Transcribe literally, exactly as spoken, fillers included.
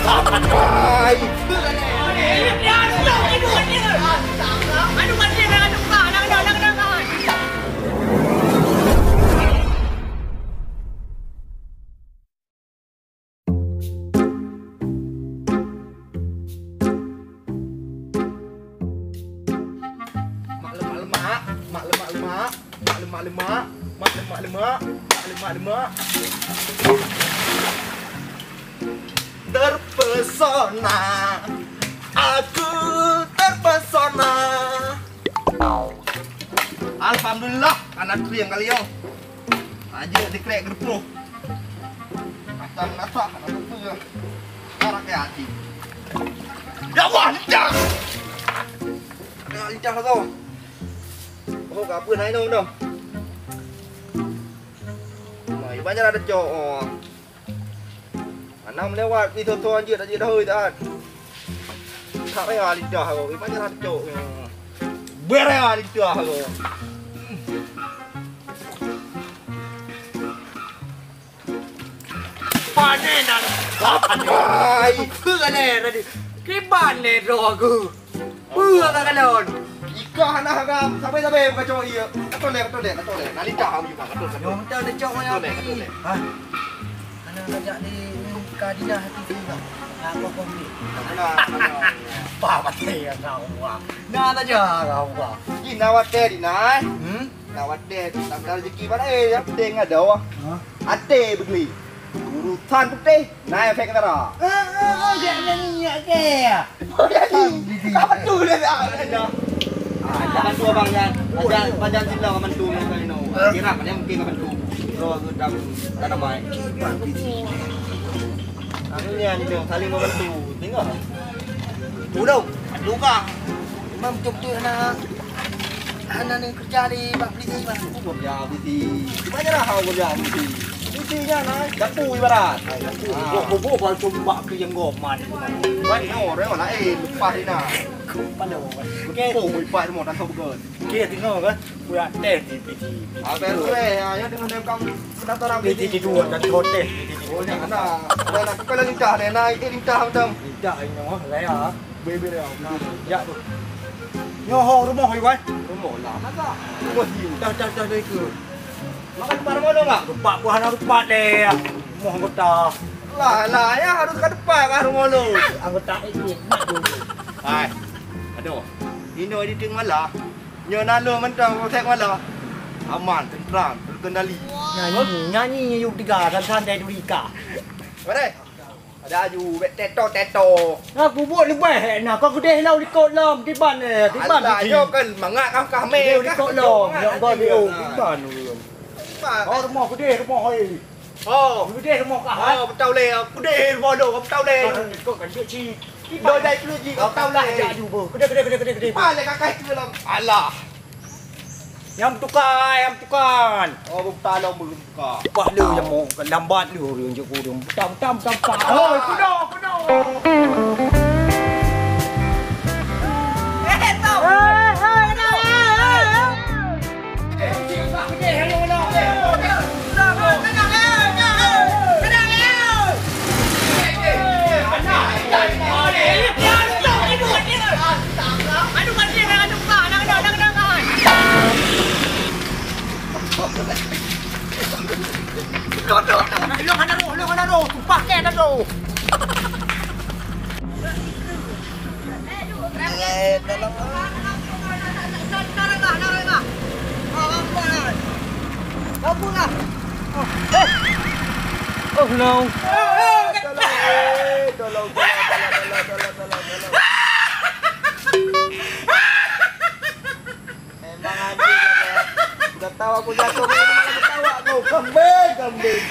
Hai. Mak lemak-lemak, mak lemak-lemak, mak lemak-lemak, mak lemak-lemak, mak lemak-lemak. Terpesona, aku terpesona. Alhamdulillah, anak tu yang kali yo. Aja dikrek gerpuh. Asam rasa, anak tu. Orang ke hati. Ya Allah, lidah. Ada lidah lah kau. Oh, apa naik dong, dong? Mai banyak ada cok. Oh. Anak melewat di toto anjir aja dah oi dah. Tak raya lidah kau. Mai banyak ada cok. Beraya lidah kau. Panen dah. Hai. Apa ni tadi? Kiban ni roh aku. Peue ka kalon? Ika hana haram, sabe-sabe buka cowok iya. Katolek, katolek, katolek. Nalika kamu juga, katolek, katolek. Nyong teu dicok maya. Katolek, katolek. Hah? Hana ngajak di ka Dina hati sini kah? Nah, kok kau ni? Mana, mana? Pah mati ya kau, wah. Nah, saja kau, wah. Dina watèe, Dina, eh? Hmm? Nak watèe, tak ada rezeki mana, eh? Yang penting ada, wah. Hah? Até beutôi. Urusan putéh, na efek tara. Eh, eh, eh, jak nyanyi, jak ke? Oh, nyanyi. Ka beutôi dah, dah, dah. Ah, jangan tu abang, jangan. Pajan, pajan sila ka bantu ngon kain nyoe. Kira mana mungkin ka bantu. Bro, aku tak, tak namai. Aku ni, ni, saling membantu. Tengok. Tolong, bantu kah? Memang betul-betul anak. Hana neukeureuja lé bak polisi, Bang. Aku keureuja polisi. Di mana dah hau keureuja polisi? Polisi nyan, hai, jaku ibarat. Hai, jaku. Ah. Boh, boh, boh, bal cuma bak keu yang goman. Wan, nyoe, orang lain, lepas ni nah. Kepala, Bang. Okey. Oh, lepas semua, dah tahu betul. Okey, tengok kan. Kuyak teh di polisi. Ah, beres, ya, ya, dengan dia kamu pendaftaran polisi. Polisi tidur, dah hotel. Oh, ni, nah. Dah nak kepala lintah, dah nak ikut lintah, betul. Lintah, ini, oh, raya. Bebe dia. Ya tu. Nyoe ho rumoh iwan. Rumoh lah, masa? Rumoh hiu. Dah, dah, dah, dah ikut. Makan tempat rumah lu enggak? Tempat buah anak tempat deh. Rumoh anggota. Lah, lah, ya harus ke tempat kah rumah lu? Anggota itu, mak dulu. Hai. Aduh. Inoe di Teung Mala. Nyoe na lôn mantong Polsek Mala. Aman, tentram, terkendali. Nyanyi, nyanyi yuk tiga, dan santai duri ka. Mari. Ada aju, bek teto, teto. Nah, kubuk leubeh, eh, nah, kau keudeh lau likot lom, kiban, eh, kiban. Alah, nyoe kan mangat kah, kah meh, kah likot lom, mangat yang kau hati dia, dia, nah. Kiban. Kiban. Oh, rumoh keudeh, rumoh, eh. Oh. Keudeh rumoh kah, eh? Oh, beutau lé, keudeh rumoh lôn, beutau lé. Kau kan, kau kan, duk ci. Kiban. Lo jai keuluji, kau tahu lah, eh. Ajak aju, beuh. Keudeh, keudeh, keudeh, keudeh, keudeh. Kiban lé kakak itu lom. Alah. Nyang tuka, nyang tuka. Oh, buta lom, buta. Pah le nyang mau lambat le ureueng jeuet ureueng. Buta, buta, buta, buta. Oh, kuda, kuda. Eh, eh, eh, eh, eh. Ilong hana roh, ilong hana roh, tumpah kèe dah tu. Eh, tolong. Oh, no. Tolong, eh, tolong, tolong. Memang anjing, ya. Udah tahu aku jatuh, malah ketawa kau. Kambing, kambing.